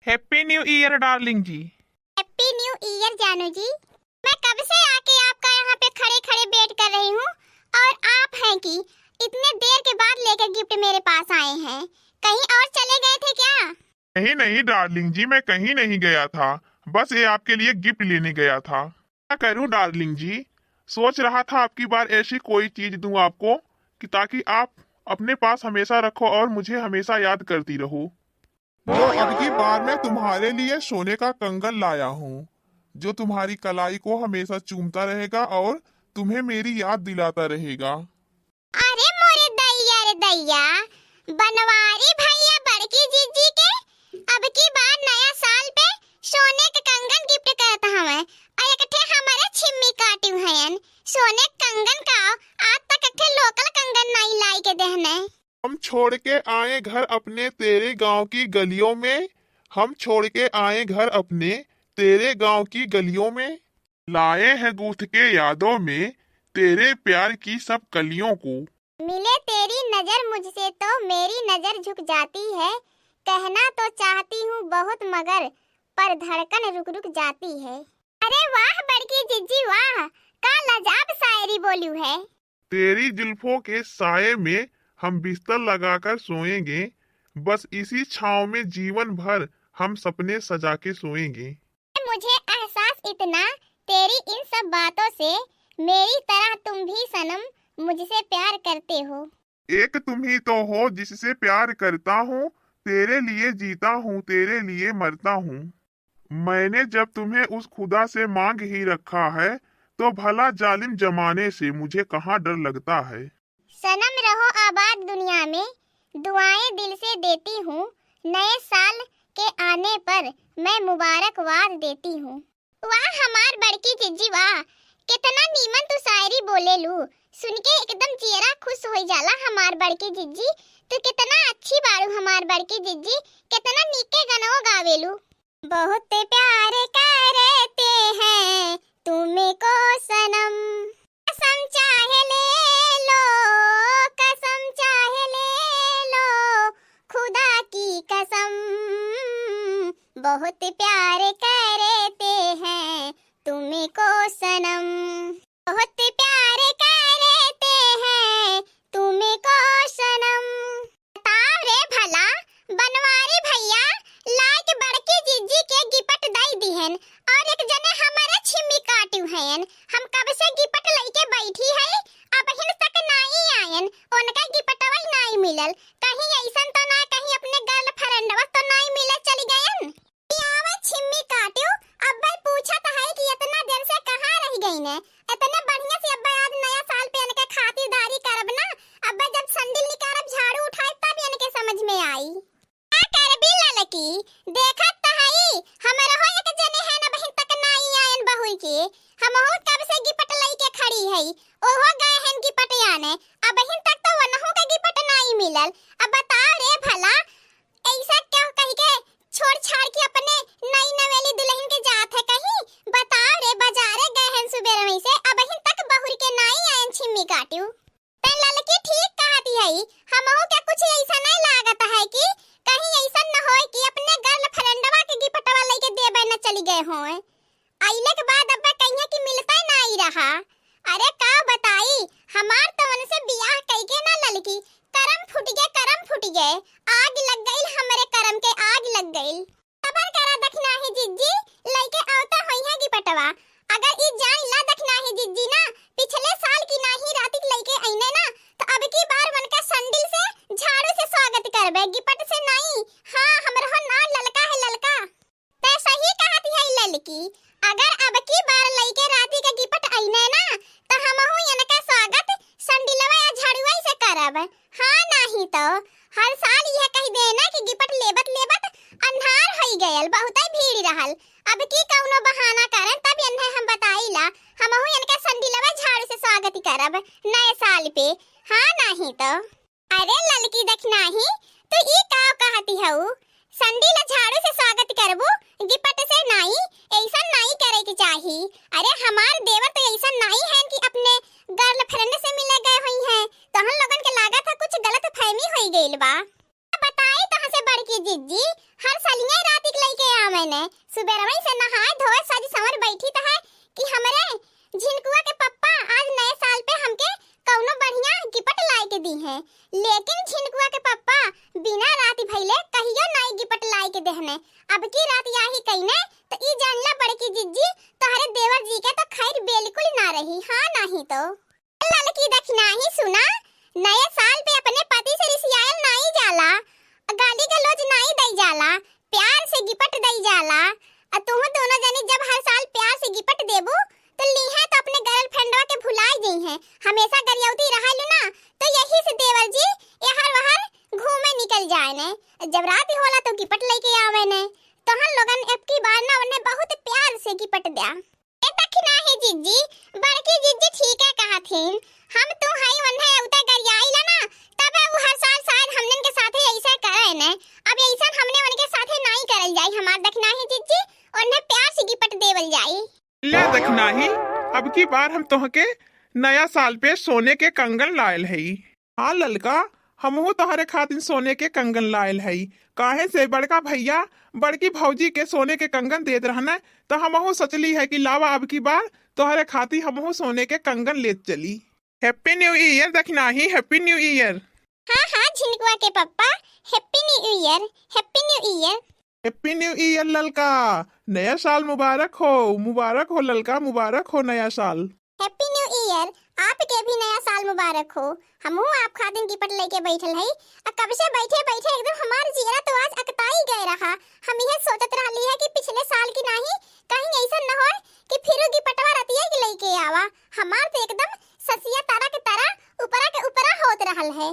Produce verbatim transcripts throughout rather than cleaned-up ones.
Happy New Year darling जी। Happy New Year जानू जी। मैं कब से आके आपका यहाँ पे खड़े खड़े wait कर रही हूँ और आप हैं कि इतने देर के बाद लेकर gift मेरे पास आए हैं, कहीं और चले गए थे क्या? नहीं नहीं darling जी, मैं कहीं नहीं गया था, बस ये आपके लिए gift लेने गया था। क्या करूं darling जी, सोच रहा था अबकी बार ऐसी कोई चीज दूं आपको कि ताकि आप अपने पास हमेशा रखो और मुझे हमेशा याद करती रहो। तो अबकी बार मैं तुम्हारे लिए सोने का कंगन लाया हूँ, जो तुम्हारी कलाई को हमेशा चूमता रहेगा और तुम्हें मेरी याद दिलाता रहेगा। अरे मोरे दैया रे दैया, बनवारी भैया बड़की जिज्जी के अबकी बार नया साल पे सोने के कंगन gift करत हवे। और एक ठे हमरे छिम्मी काटिउ हयन, सोने के कंगन का आज तक एक ठे local कंगन नाई लाई के देहने। हम छोड़ के आए घर अपने तेरे गांव की गलियों में, हम छोड़ के आए घर अपने तेरे गांव की गलियों में। लाए हैं गूंथ के यादों में तेरे प्यार की सब कलियों को। मिले तेरी नजर मुझसे तो मेरी नजर झुक जाती है, कहना तो चाहती हूँ बहुत मगर पर धड़कन रुक रुक जाती है। अरे वाह बड़की जिज्जी वाह, का लाजवाब शायरी बोलिउ है। तेरी जुल्फों के साए में हम बिस्तर लगाकर सोएंगे, बस इसी छाँव में जीवन भर हम सपने सजा के सोएंगे। मुझे एहसास इतना तेरी इन सब बातों से, मेरी तरह तुम भी सनम मुझसे प्यार करते हो। एक तुम ही तो हो जिससे प्यार करता हूँ, तेरे लिए जीता हूँ, तेरे लिए मरता हूँ। मैंने जब तुम्हें उस खुदा से मांग ही रखा है, तो भला जालिम जमाने से मुझे कहाँ डर लगता है। सनम रहो आबाद दुनिया में, दुआएं दिल से देती हूँ, नए साल के आने पर मैं मुबारकबाद देती हूँ। वाह हमार बड़की जिज्जी वाह, केतना नीमन तू शायरी बोलेलू, सुन के एकदम जियरा खुश होइ जाला हमार बड़की जिज्जी। तू केतना अच्छी बाड़ू हमार बड़की जिज्जी, केतना नीके गनवो गावेलू। बहुत प्यार करते हैं तुमको सनम, कसम चाहे ले लो, कसम चाहे ले लो, खुदा की कसम, बहुत प्यार करते हैं तुमको सनम, बहुत प्यार करते हैं तुमको सनम। बताओ रे भला, बनवारी भैया लाइके बड़की जिज्जी के गिपट दई दिहन और एक जने हमरे छिम्मी काटिउ हयन। हम कब से गिपट लइके बैठी है, अबहिन तक नाई आयन, उनका गिपटवा ही नाई मिलल। कहीं ऐसन तो ना, कहीं अपने गर्लफ्रेंडवा तो नाई मिले चली गयन? कि आवा छिम्मी काटिउ, अब्बे पूछत है कि इतना दिन से कहाँ रह गई ने? इतने बढ़िया से अब्बे आज नया साल पे इनके खातिरदारी करब ना। अब्बे जब संडिल निकारब, झाड़ू उठाए, तब इनके समझ में आई। का करबी ललकी, देखत त हई, हमरहो एक जने हैं न बहिन तक नाई आयन बहुई के। हमहू कब से गिपट लई के खड़ी हई, ओहो गए हैं गिपट आने। अबहिन तक तो वनहू के गिपट नाई मिलल। अब बताओ रे भला, ऐसा क्यों कह के छोड़ छाड़ के अपने नई नवेली दुल्हन के जात है कहीं? बताओ रे, बाजारे गए हैं सुबेर में से, अबहिन तक बहुर के नाई आयन छिम्मी काटिउ। ते ललकी ठीक कहती है, हमहू के कुछ ऐसा नहीं लागत है कि कहीं ऐसा न होए कि अपने गर्लफ्रेंडवा के गिपटवा लेके देबे न चली गए होए। अइले के बाद अब्बे कहिया कि मिलते नाई रहा। अरे का बताई, हमार तो उनसे बियाह कइके ना ललकी, करम फूट गए, करम फूट गए, आग लग गइल हमरे करम के, आग लग गइल। सबर करा दखनाही जिज्जी, लइके आवता होइहे गिपटवा। अगर ई जान ला दखनाही जिज्जी ना, पिछले साल की नाही रातिक लइके अइने ना, तो अब की बार उनका संडिल से, झाड़ू से स्वागत करबे, गिपट से नाई। हाँ, हमरहो नाम ललका है, ललका। ते सही कहत है ललकी, अगर अब की बार लइके राती के गिपट अइने ना, त हमहू इनका स्वागत संडिलवा या झड़ुआ से करब। हाँ, नाही तो हर साल यह कह देना कि गिपट लेबत लेबत अन्हार होई गयल, बहुतै भीड़ रहल। अब की कौनो बहाना करन, तब इन्हें हम बताई ला, हमहू इनका संडिलवा झाड़ू से स्वागत करब नए साल पे। हाँ, नाही तो। अरे ललकी दखनाही, तू ई का कहती हऊ? संडिल झाड़ू से स्वागत करबू, गिपट से नाई, ऐसन नाई करे के चाही। अरे हमार देवर तो ऐसन नाई है कि अपने गर्लफ्रेंड से मिले गए होइहे। तोहन लोगन के लागत है कुछ गलत फहमी होई गइल बा। बताई तोहसे बड़की जिज्जी, हर सलिया राती के लइके ने सुबेरवई से नहाए धोए सज संवर बैठी त है कि हमरे झिनकुआ के पप्पा आज नए साल पे हमके कौनो बढ़िया गिफ्ट लाए के दी हैं। लेकिन झिनकुआ के पप्पा बिना रात भइले कहियो नाई गिफ्ट लाए के देहने। अब की रात याही कइने त ई जान ला बड़की जिज्जी, तोहरे देवर जी के तो खैर बिल्कुल ना रही। हाँ, नाही तो। ललकी दखिनाही सुना, नए साल पे अपने पति से रिसियायल नाई जाला, गाली गलौज नाई दई जाला, प्यार से गिफ्ट दई जाला। आ तुहू दोनों जनी जब हर साल प्यार से गिफ्ट देबू, तो लीहे तो अपने गर्लफ्रेंडवा के भुलाई जइहें। हमेशा गरियौती रहलू ना, तो यही से देवर जी एहर वहर घूमे निकल जाए ने। जब रात होला तो गिफ्ट लेके आवे ने। तोहन लोगन अब की बार ना उन्हें बहुत प्यार से गिफ्ट द्या। ए दखिनाही जिज्जी, बड़की जिज्जी ठीके कहत हीन। हम तू हई उन्हें उते गरियाई ला ना, तबे उ हर साल शायद हमनन के साथे ऐसे करे ने। अब ऐसन हमने उनके साथे नाई करल जाई हमार दखिनाही जिज्जी, उन्हें प्यार से गिफ्ट देवल जाई। ले दखिनाही, अब की बार हम तोहके नया साल पे सोने के कंगन लायल हई। हाँ ललका, हमहू तोहरे खातिर सोने के कंगन लायल हई। काहे से बड़का भैया बड़की भौजी के सोने के कंगन देत रहने, त हमहू सोचली है कि लावा अब की बार तोहरे खातिर हमहू सोने के कंगन लेत चली। Happy New Year दखिनाही, Happy New Year। हाँ, हाँ, झिनकुआ के पप्पा, Happy New Year, Happy New Year। Happy New Year ललका, नया साल मुबारक हो, मुबारक हो ललका, मुबारक हो नया साल। Happy New Year, आपके भी नया साल मुबारक हो। हमहू आप खातिर गिफ्ट लेके बैठल हई। आ कब से बैठे बैठे एकदम हमार जियरा तो आज अकताई गए रहा। हम यह सोचत रहली है कि पिछले साल की नाही, कहीं ऐसा न होए कि फिर गिफ्टवा रतिया के लेके आवा। हमार तो एकदम ससिया तारा के तारा, ऊपरा के ऊपरा होत रहल है।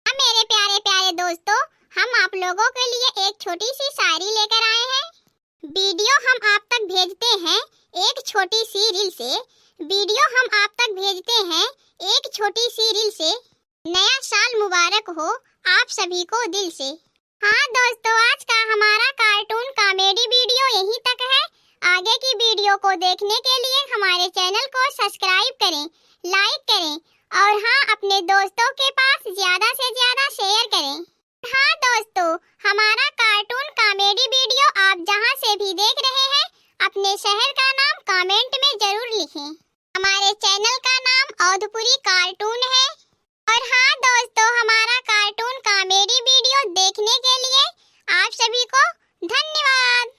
हाँ मेरे प्यारे प्यारे दोस्तों, हम आप लोगों के लिए एक छोटी सी शायरी लेकर आए हैं। वीडियो हम आप तक भेजते हैं एक छोटी सी रील से, वीडियो हम आप तक भेजते हैं एक छोटी सी रील से। नया साल मुबारक हो आप सभी को दिल से। हाँ दोस्तों, आज का हमारा कार्टून कॉमेडी वीडियो यहीं तक है। आगे की वीडियो को देखने के लिए हमारे चैनल को सब्सक्राइब करें, लाइक करें और हाँ, अपने दोस्तों के पास ज्यादा से ज्यादा शेयर करें। हाँ दोस्तों, हमारा कार्टून कॉमेडी वीडियो आप जहाँ से भी देख रहे हैं, अपने शहर का नाम कमेंट में जरूर लिखें। हमारे चैनल का नाम औधपुरी कार्टून है। और हाँ दोस्तों, हमारा कार्टून कॉमेडी वीडियो देखने के लिए आप सभी को धन्यवाद।